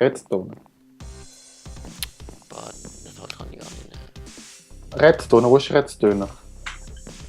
Redstone. Boah, das kann ich gar nicht nehmen. Redstone, wo ist Redstone? In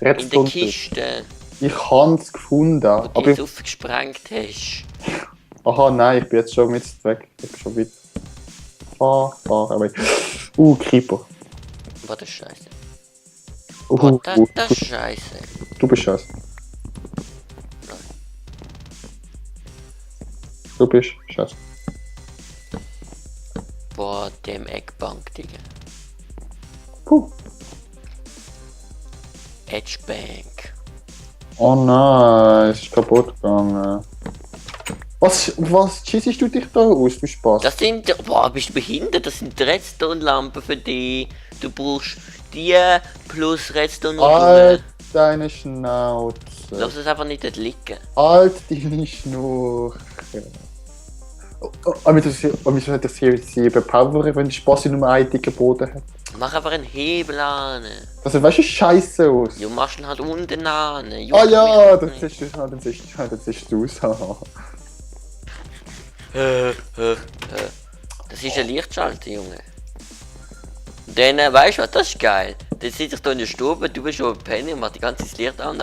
der Redstone. Kiste, Ich hab's gefunden. wo du Aber jetzt aufgesprengt hast. aha, nein, ich bin jetzt schon mit weg. Ich bin schon weit. Fahr, aber. Creeper. Boah, das ist scheiße. Boah, das Du, ist scheiße. du bist scheiße. Du bist scheiße. Boah, dem Eckbank, Digga. Puh. Edgebank. Oh nein, es ist kaputt gegangen. Was schießt du dich da aus, du Spaß? Das sind. Boah, bist du behindert? Das sind Redstone-Lampen für dich. Du brauchst die plus Redstone-Module. Halt deine Schnauze. Lass es einfach nicht dort liegen. Halt deine Schnur. Mich interessiert sie überpowern, wenn die Spaß Nummer 1 dicken Boden hat. Mach einfach einen Hebel an. Das sieht weißt du scheiße aus. Du machst ihn halt unten an. Ah ja, dann siehst du aus. Das ist ein Lichtschalter, Junge. Dann, weißt du was, das ist geil. Dann sitze ich hier in der Stube, du bist schon ein Penny und mach die ganze Zeit das Licht an.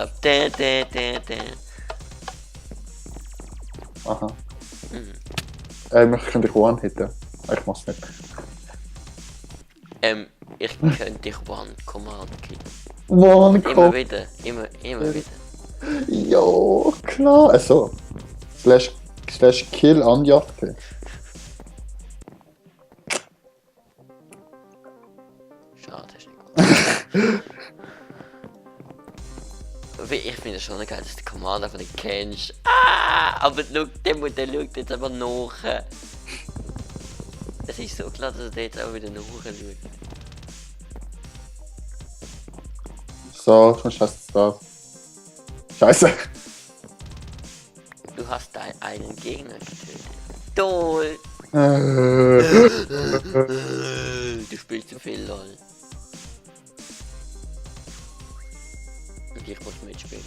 Aha. Ich könnte dich auch anhitten. Ich mach's nicht. Ich könnte dich One-Command killen. Mann, Immer komm. wieder, immer wieder. Ja, klar. Also. Slash Kill anjagte. Schade, hast du nicht gut. Ich finde es schon geil, dass du den Command einfach nicht kennst. Aber der schaut jetzt aber nach. Es ist so klar, dass er jetzt auch wieder nachschaut. So, schon scheiße das. Scheiße. Du hast einen Gegner getötet. Toll! Du spielst zu viel, lol. Und ich muss mitspielen.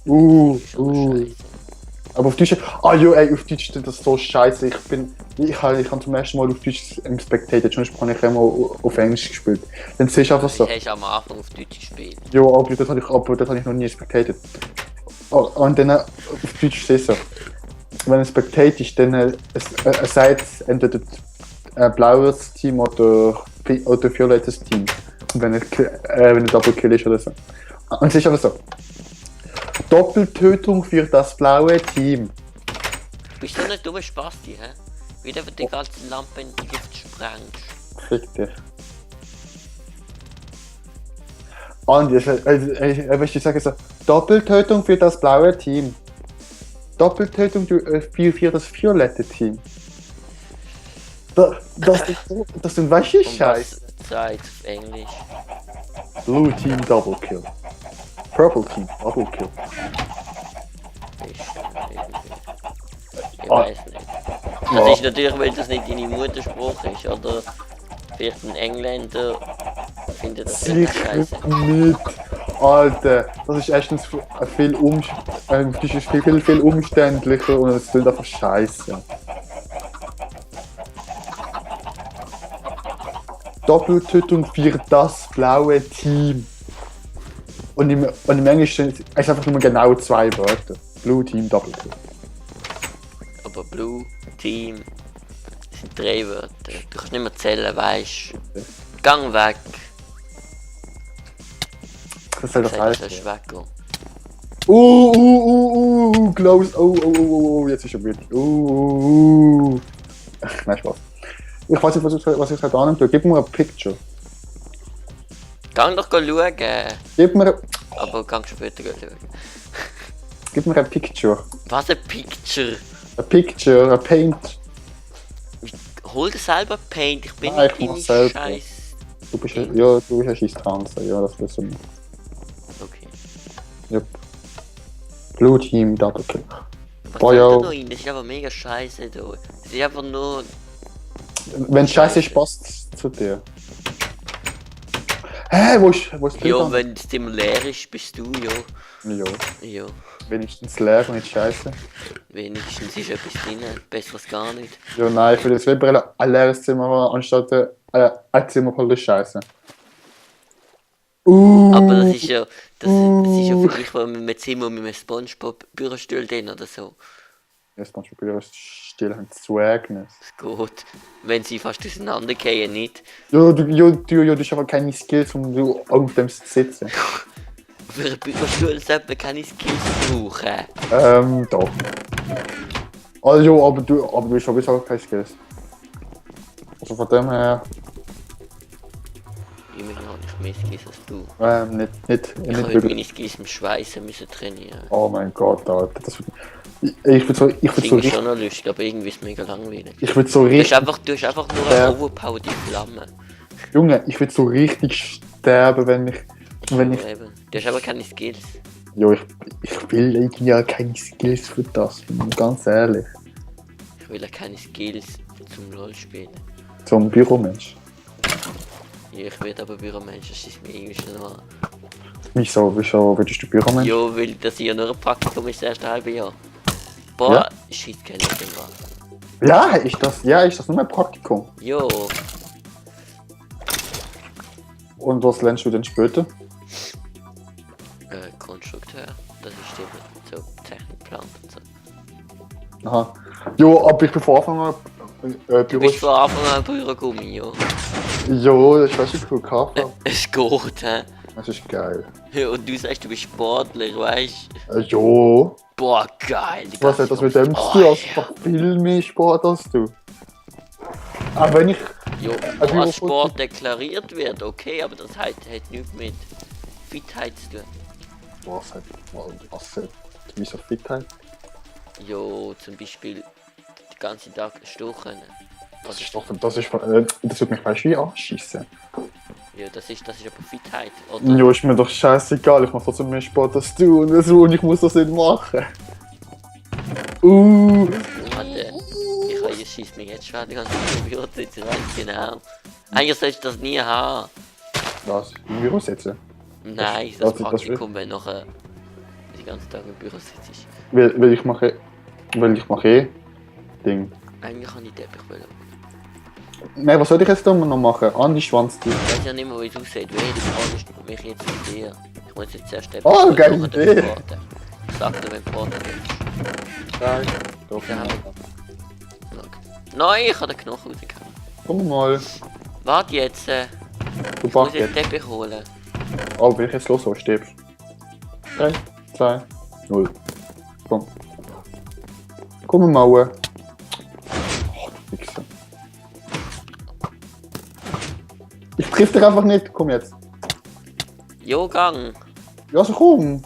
Das ist schon scheiße. Aber auf Deutsch. Ah ja, ey, auf Deutsch ist das so scheiße. Ich habe zum ersten Mal auf Deutsch im Spectator, sonst habe ich immer auf Englisch gespielt. Dann siehst du einfach so. Ich habe am Anfang auf Deutsch gespielt. Ja, aber das habe ich noch nie spectated. Oh, und dann auf Deutsch siehst du. Wenn es spectated ist, dann sagt entweder blaues Team oder violettes Team. Wenn ein Double Kill ist oder so. Und es ist aber so. Doppeltötung für das blaue Team. Bist du nicht dummer Spasti, hä? Wie du die ganzen Lampen in die Luft sprengst. Fick dich. Andi, ich sage so, Doppeltötung für das blaue Team. Doppeltötung für das violette Team. Das sind weiche Und Scheiß. was sagt auf Englisch? Blue Team Double Kill. Purple Team Double Kill. Ich weiß nicht. Das ist natürlich, weil das nicht deine Mutterspruch ist, oder vielleicht ein Engländer findet das Sicher scheiße. nicht. Alter, das ist erstens viel umständlicher und es klingt einfach scheiße. Doppeltötung für das blaue Team. Und im Englischen ist es einfach nur genau 2 Wörter. Blue Team Doppelkill. Aber Blue Team sind 3 Wörter. Du kannst nicht mehr zählen, weißt du. Gang weg. Das soll das Sag, heißen. du sollst weggehen. Close. Jetzt ist er gut. Nein, Spaß. Ich weiß nicht, was ich heute annehme. Gib mir ein Picture. Gang doch schauen. Gib mir Aber gang später schauen. ein Picture. Was ein Picture? Ein Picture, ein Paint. Hol dir selber Paint, ich bin Nein, nicht ich deine mach selber. Scheiß. Du bist ein Scheiß-Tanzer. Ja, das wissen wir. Okay. Yep. Blue Team Double Kill. Was Boah, soll da ja. noch rein? Das ist aber mega scheiße da. Das ist einfach nur. Wenn Scheiße ist, passt zu dir. Hä, wo ist Ja, wenn es dem leer ist, bist du, ja. Ja. Ja. Wenigstens leer und nicht scheiße. Wenigstens ist etwas drin, besser als gar nicht. Ja, nein, ich will jetzt lieber ein leeres Zimmer haben, anstatt ein Zimmer voller Scheiße. Aber das ist ja vergleichbar mit einem Zimmer mit einem Spongebob-Bürostuhl drin oder so. Ja, das manchmal wieder still haben Swagness. Es geht. Wenn sie fast auseinandergehen, nicht. Ja, du hast aber keine Skills, um du auf dem zu sitzen. Für einen Bürostuhl sollte man keine Skills brauchen. Doch. Also, ja, aber du hast sowieso keine Skills. Also von dem her, Immerhin habe ich mehr Skills als du. nicht Ich habe wirklich. meine Skills im Schweißen müssen trainieren. Oh mein Gott, Alter. Ich würde so Finde ich richtig. schon noch lustig, aber irgendwie ist es mega langweilig. Ich würde so Du richtig. hast einfach nur Ja. eine overpowered Flamme. Junge, ich würde so richtig sterben, wenn ich. Ja, eben. Du hast aber keine Skills. Jo, ich will irgendwie ja keine Skills für das, ganz ehrlich. Ich will ja keine Skills zum LOL spielen. Zum Büromensch. Ja, ich werde aber Büromensch, das ist mir irgendwie schon mal. Wieso würdest du Büromensch? Ja, weil das ja nur ein Praktikum ist, das erste halbe Jahr. Boah, Ja. shit, gell, irgendwas. Ja, ist das nur ein Praktikum? Jo, Und was lernst du denn später? Konstrukteur, das ist eben so Technikplan und so. Aha. Jo, aber ich bin von Anfang an Du Büro. bist von Anfang an Bürogummi, ja. Jo, das ist weißt du, Kaffee. Es geht, hä? Das ist geil. Ja, und du sagst, du bist Sportler, weißt du? Jo. Boah, geil. die Was hat ganze das mit dem zu Oh, tun? Also, ja. ich mach viel mehr Sport als du. Aber wenn ich. Jo, wo Büro- als Sport deklariert wird, okay, aber das hat nichts mit Fitheit zu tun. Was hat. Wieso Fitheit? Jo, zum Beispiel den ganzen Tag stehen können. Das ist doch. Das wird mich weißt du wie anschießen. Ja, das ist aber Fitheit, oder? Jo, ist mir doch scheißegal, ich mach trotzdem mehr Sport als du und ich muss das nicht machen. Warte, ich schieße mich jetzt schon die ganze Zeit im Büro sitzen, weiß genau. Eigentlich sollst du das nie haben. Was? Im Büro sitzen? Nein, Das- das das- Praktikum, wenn nachher den ganzen Tag im Büro sitzt. Weil ich mache eh Ding. Eigentlich kann ich Teppich wollen. Nein, was soll ich jetzt da noch machen? Andi Schwanz. Ich weiß ja nicht mehr, wie es aussieht. Wer die Frage ist mich jetzt mit dir. Ich muss jetzt zuerst Teppich Oh, holen, geile nachher Idee. den Braten. Sag dir, wenn du Braten willst. Nein. Doch, Ja. nein. Nein, ich habe den Knochen rausgehauen. Komm mal. Warte jetzt, Du ich muss packst jetzt jetzt. Teppich holen. Oh, wenn ich jetzt los so stirbst. 3, 2, 0. Komm. Komm mal. Oh, du Wichser. Ich triff dich einfach nicht. Komm jetzt. Jo, Gang. Ja, also komm.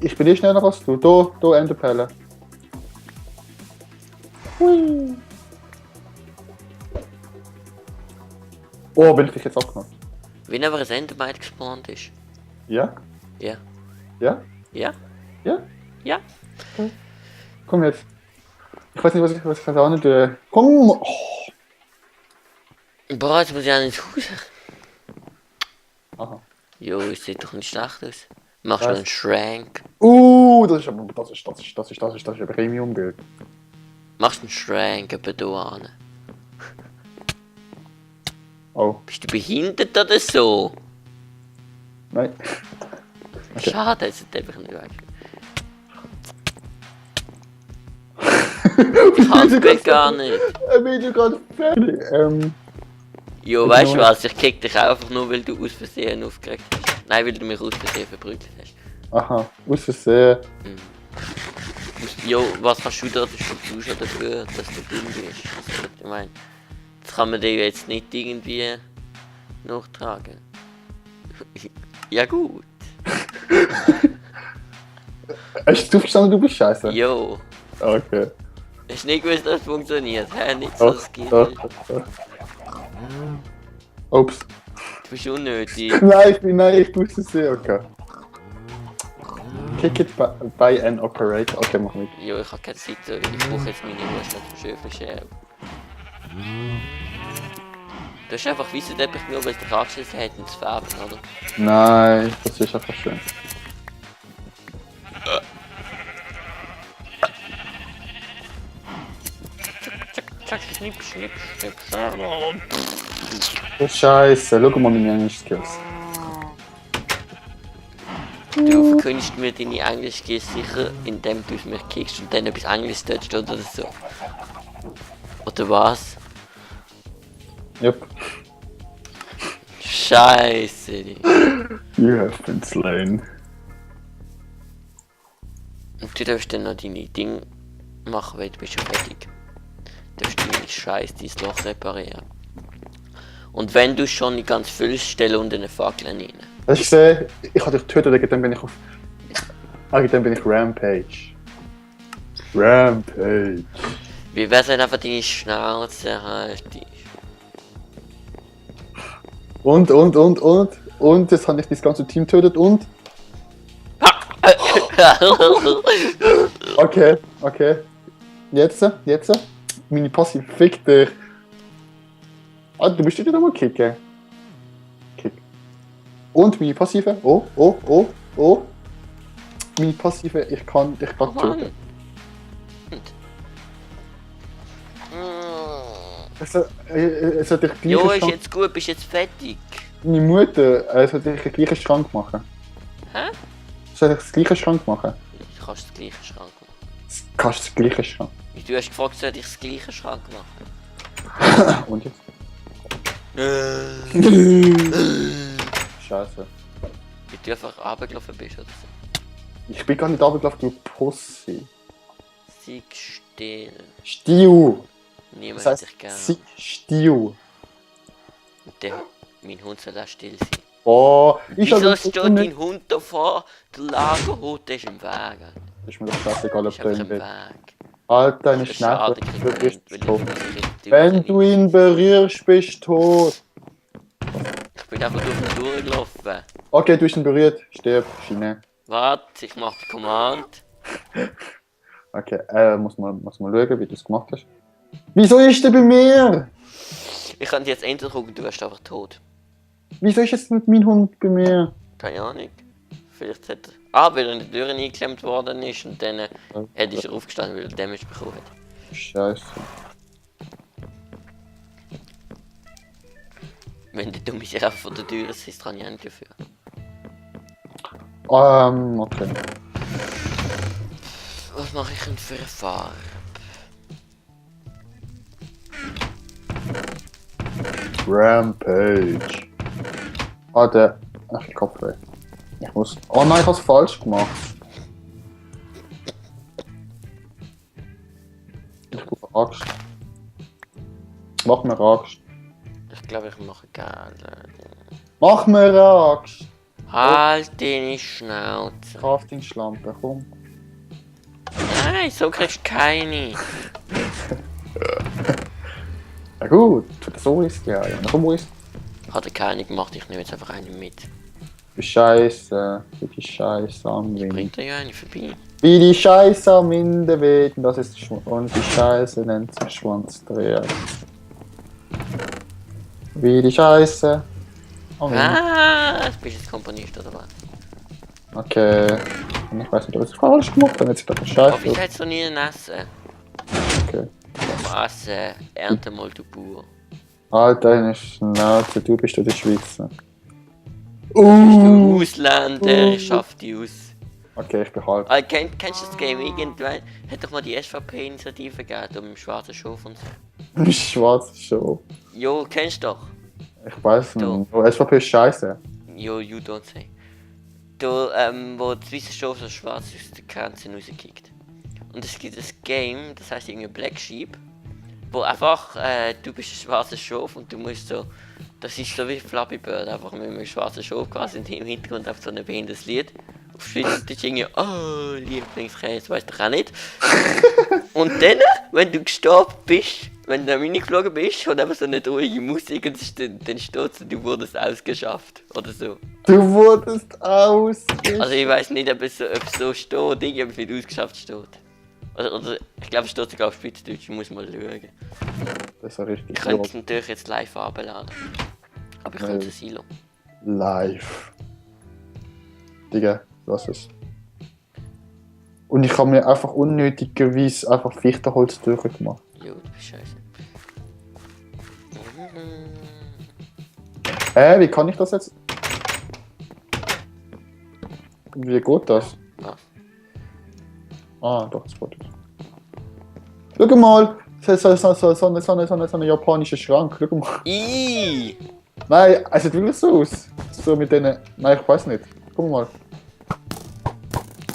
Ich bin eh schneller als du. Da Enderpelle. Hui. Oh, bin ich dich jetzt abgenommen? Wenn aber ein Endermite gespawnt ist. Ja? Ja. Ja? Ja? Ja? Ja? Komm jetzt. Ich weiß nicht, was ich auch nicht. Komm! Oh. Boah, jetzt muss ich auch ins Haus. Aha. Jo, es sieht doch nicht schlecht aus. Machst du Was? einen Schrank? Das ist ein Premium-Bild. Machst du einen Schrank etwa da an? Oh, Bist du behindert oder so? nein. Okay. Schade, jetzt ist einfach nicht weg. Ich kann's Bild gar nicht. Ein Video gerade fertig. Jo, Ich weißt du nur- was? Ich kick dich einfach nur, weil du aus Versehen aufgeregt hast. Nein, weil du mich aus Versehen verprügelt hast. Aha, aus Versehen. Jo, was kannst du da schon dafür, dass du dumm bist? Also, ich meine, das kann man dir jetzt nicht irgendwie nachtragen. Ja gut. Hast du verstanden, du bist scheiße? Jo. Okay. Hast du nicht gewusst, dass es funktioniert? Hä? Nicht so Doch, Skill. doch, doch. Ups. Du bist unnötig. Nein, ich tue es sehr, okay. Kick it by an operator. Okay, mach mit. Jo, ich habe keine Zeit, so, ich brauche jetzt meine Wurst zum Schöfelschäl. Du hast einfach weißen Teppich nur, weil es dich angeschissen hat und zu färben, oder? Nein, das ist einfach schön. zack, schnipp. Oh, Scheiße, schau mal meine Englisch-Skills. Du verkündigst mir deine Englisch-Skills sicher, indem du mich kickst und dann etwas Englisch touchst oder so. Oder was? Yep. Scheiße. You have been slain. Und du darfst dann noch deine Dinge machen, weil du bist schon fertig. Du darfst deine Scheiße, dein Loch reparieren. Und wenn du schon die ganz füllst, stell unter eine Fackel rein. Hast du gesehen? Ich habe dich getötet, wegen dem bin ich auf... Wegen dem bin ich Rampage. Rampage. Wie wär's, wenn einfach deine Schnauze haltest? Und jetzt habe ich das ganze Team getötet und... Okay. Jetzt. Meine Passive fickt dich. Ah, du bist nicht nochmal kicken. Kick. Und meine Passive. Oh. Meine Passive, ich kann dich gerade töten. Es hat dich Jo, gleichen ist Schrank... jetzt gut, bist jetzt fertig. Meine Mutter, es hat dich den gleichen Schrank machen. Hä? Soll ich das gleiche Schrank machen? Du kannst das gleiche Schrank machen. Kannst du das gleiche Schrank? Du hast gefragt, soll ich das gleiche Schrank machen? Und jetzt? Scheiße. Wie du einfach runtergelaufen bist oder so. Ich bin gar nicht runtergelaufen, du Pussy. Sieg still. Stiu! Niemand Das hat dich heißt gern. Stiu. Mein Hund soll auch still sein. Oh, ich Wieso hab steht dein Hund davor? Der Lagerhut ist im Weg. Ist mir doch scheißegal, ob Ist der einfach ihn im will. Weg. Halt deine Das ist schade, Schnauze, kriegt du bist weil tot. ich Wenn du ihn berührst, bist du tot. Ich bin einfach durch den durchgelaufen. Okay, du hast ihn berührt. Stirb, Schiene. Warte, ich mach die Command. Okay, muss man schauen, wie du es gemacht hast. Wieso ist der bei mir? Ich kann dir jetzt Enter drücken, du wärst einfach tot. Wieso ist jetzt nicht mein Hund bei mir? Keine Ahnung. Vielleicht hat er... Ah, weil er in die Tür eingeklemmt worden ist und dann ist er aufgestanden, weil er Damage bekommen hat. Scheiße. Wenn der Dumme sich einfach vor der Tür ist, kann ich auch nicht dafür. Okay. Was mache ich denn für eine Farbe? Rampage. Ah, der... Ach, ich Kopfweh. Ich muss... Oh nein, ich hab's falsch gemacht. Ich brauche Axt. Mach mir Axt. Ich glaube, ich mache gerne. Mach mir Axt! Halt deine Schnauze. Crafting-Schlampe, komm. Nein, so kriegst du keine. Ja gut, so ist ja. Komm, wo ist... Hat er keine gemacht, ich nehme jetzt einfach eine mit. Die Scheiße, wie die Scheiße am Wind. Bringt er ja eine vorbei. Wie die Scheiße am Winde weht, das ist und die Scheiße nennt sich Schwanzdreher. Wie die Scheiße am Winde. Ah, du bist jetzt Komponist oder was? Okay. Und ich weiß nicht, ob ich es falsch gemacht habe, jetzt ist das Oh, Scheiße. wie sollst du nie essen? Okay. Essen, ernte mal du Bauer. Halt deine Schnauze, du bist ja der Schweizer. Du Ausländer, ich schaff die aus. Okay, ich behalte. Ah, kennst du das Game irgendwann? Hat doch mal die SVP-Initiative gegeben, um im schwarzen Schof und so. Du schwarze Show. Jo, kennst du doch. Ich weiß Du. nicht. Oh, SVP ist scheiße. Jo, you don't say. Du, wo die weiße Schof so schwarz aus der Grenze rauskickt. Und es gibt ein Game, das heißt irgendwie Black Sheep, wo einfach, du bist ein schwarzer Schof und du musst so, das ist so wie Flappy Bird, einfach mit einem schwarzen Schof quasi und im Hintergrund auf so ein behindertes Lied. Auf Schweizerdeutsch irgendwie, oh, Lieblingskäse, weißt du auch nicht. Und dann, wenn du gestorben bist, wenn du reingeflogen bist, und einfach so eine ruhige Musik und dann steht so, du wurdest ausgeschafft, oder so. Du wurdest aus. Also ich weiß nicht, ob es so steht, irgendwie wie ausgeschafft steht. Oder ich glaube, es steht sogar auf Schweizerdeutsch, ich muss mal schauen. Das ist ja richtig. Ich könnte es natürlich jetzt live abladen. Aber ich könnte es Silo. Live. Digga, lass es. Und ich habe mir einfach unnötigerweise einfach Fichtenholz durchgemacht. Jo, du bist scheiße. Wie kann ich das jetzt? Wie geht das? Was? Ah, doch, das geht. Schau mal! So ein japanischer Schrank. Schau mal. Ih! Nein, es sieht wirklich so aus. So mit denen. Nein, ich weiß nicht. Guck mal.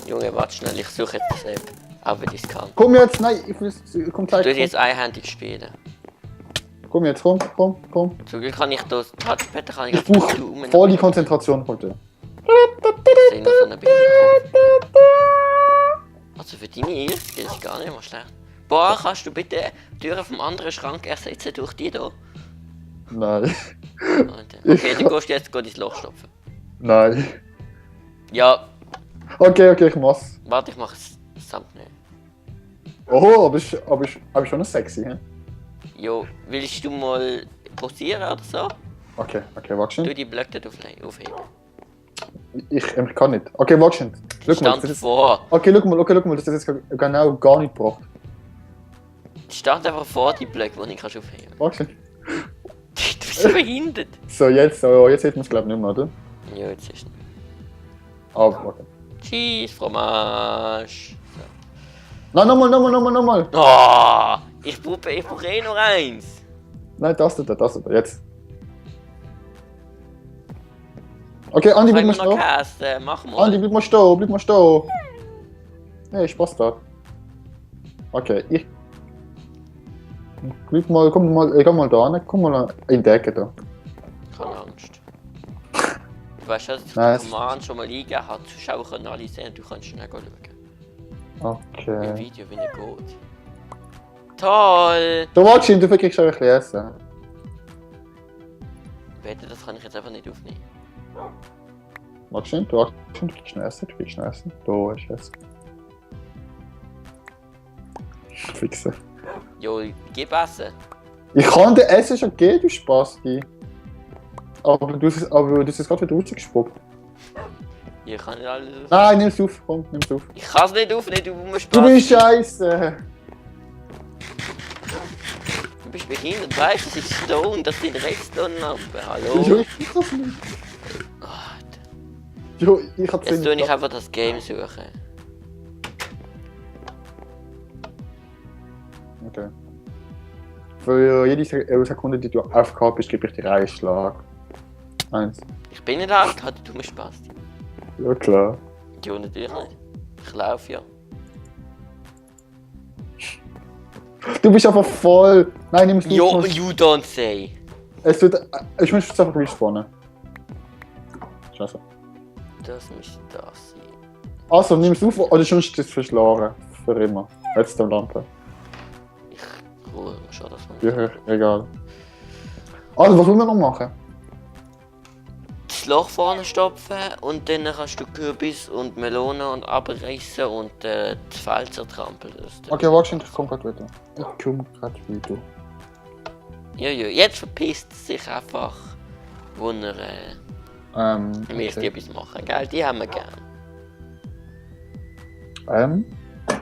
Junge, warte schnell, ich suche jetzt das App. Aber das kann. Komm jetzt, nein, komm Du gleich. tust jetzt einhändig spielen. Komm jetzt, komm. Zum Glück kann ich das Touchpad kann ich Ich brauche volle Konzentration von dir. Sehen auf einer Bilder. Also für deine Ears geht es gar nicht mal schlecht. Boah, kannst du bitte die Tür vom anderen Schrank ersetzen durch die hier? Nein. Okay, dann gehst du jetzt ins Loch stopfen. Nein. Ja, Okay, ich mach's. warte, ich mache das Thumbnail. Oh, aber ist schon sexy, hä? Jo, willst du mal posieren oder so? Okay, warte Du schon. die Blöcke dort aufheben. Ich kann nicht. Okay, warte schon. Schau mal, Stand das ist... vor. Okay, schau mal, das ist jetzt genau gar nicht gebracht. Stand einfach vor die Blöcke, die ich kannst aufheben kann. Warte schon. Du bist so behindert. So, jetzt sieht man es glaube ich nicht mehr, oder? Ja, jetzt ist es. Aber, okay. Cheese, Fromage. Nein, nochmal. Oh, ich brauche eh nur eins. Nein, das da, jetzt. Okay, Andi, bleib Können mal wir noch stehen. Käse? Mach mal. Andi, bleib mal stehen. Hey, Spaß da. Okay, ich... komm mal da hin, komm mal in die Ecke da. Keine Angst. Du weißt, dass ich Nein, den Command schon mal eingegeben habe. Die Zuschauer können alle sehen, du kannst schnell schauen. Im Okay. Video, wie er geht. Toll! Du watch ihn, du kriegst schon ein bisschen essen. Wette, das kann ich jetzt einfach nicht aufnehmen. Watch ihn, du kriegst schnell essen, Da ist es. Fixe. Jo, gib Essen. Ich kann dir Essen schon geben, du Spasti. Aber du hast es gerade wieder rausgespuckt. Ich kann nicht alles aufnehmen. Nein, nimm's auf, komm, nimm's auf. Ich kann es nicht aufnehmen, du musst Du bist scheiße! Du bist behindert, weißt du, das ist Stone, das sind Redstone-Lampen. Jo, Hallo? ich kann's nicht. Gott. Jo, ich hab's Jetzt tue ich einfach das Game suchen. Okay. Für jede Sekunde, die du aufgehabt bist, gebe ich dir einen Schlag. 1. Ich bin nicht aufgehört, du musst Spaß. Ja, klar. Jo, natürlich nicht. Ich laufe ja. Du bist einfach voll! Nein, nimm's nicht. Jo, you don't say. Ich muss es einfach respawnen. Scheiße. Das müsste das sein. Also, nimm's auf oder sonst ist es verschlagen. Für immer. Jetzt am Lampe. Ich hole mir schon das mal. Ja, egal. Also, was wollen wir noch machen? Das Loch vorne stopfen und dann kannst du Kürbis und Melonen und abreißen und das Feld zertrampeln. Okay, warte, ich komm grad wieder. Ja, jetzt verpisst es sich einfach, wo er möchte Okay. etwas machen, gell? Die haben wir gern.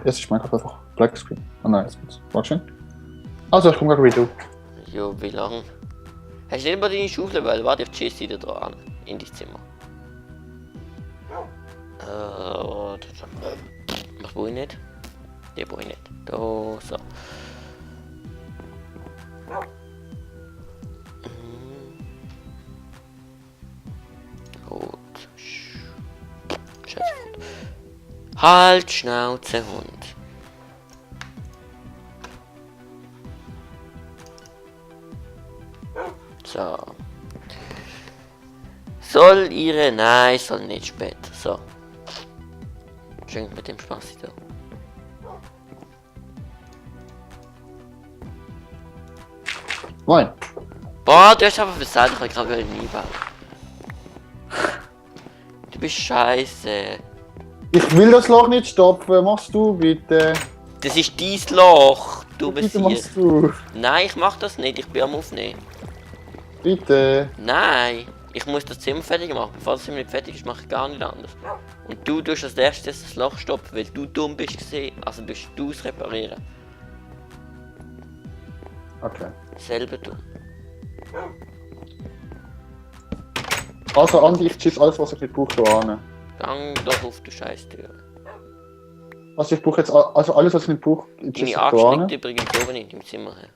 Jetzt ist Minecraft einfach Black Screen. Oh nein, jetzt geht's. Warte. Also, ich komm grad wieder. Jo, wie lange? Hast du nicht mal deine Schaufel, weil warte, ich schieße wieder dran. In dein Zimmer. Was brauche ich nicht? Die brauche ich nicht. Da, so. Gut. Scheiße. Halt, Schnauze, Hund. So. Soll ihre... Nein, soll nicht später. So. Schön mit dem Spaß da. Moin. Boah, du hast aber versagt, ich kann gerade nie bauen. Du bist scheiße. Ich will das Loch nicht stopfen. Machst du bitte. Das ist dein Loch, du bist Bitte hier. machst du. Nein, ich mach das nicht, ich bin am Aufnehmen. Bitte. Nein, ich muss das Zimmer fertig machen. Bevor das Zimmer nicht fertig ist, mache ich gar nicht anders. Und du tust als erstes das Loch stopfen, weil du dumm bist gesehen. Also tust du es reparieren. Okay. Selber du. Also Andi, ich schieße alles, was ich nicht brauche, hier an. Gang doch auf die Scheißtür. Also ich brauche jetzt, also alles, was ich nicht brauche, schieße ich Deine hier Axt an. liegt übrigens oben in deinem Zimmer her.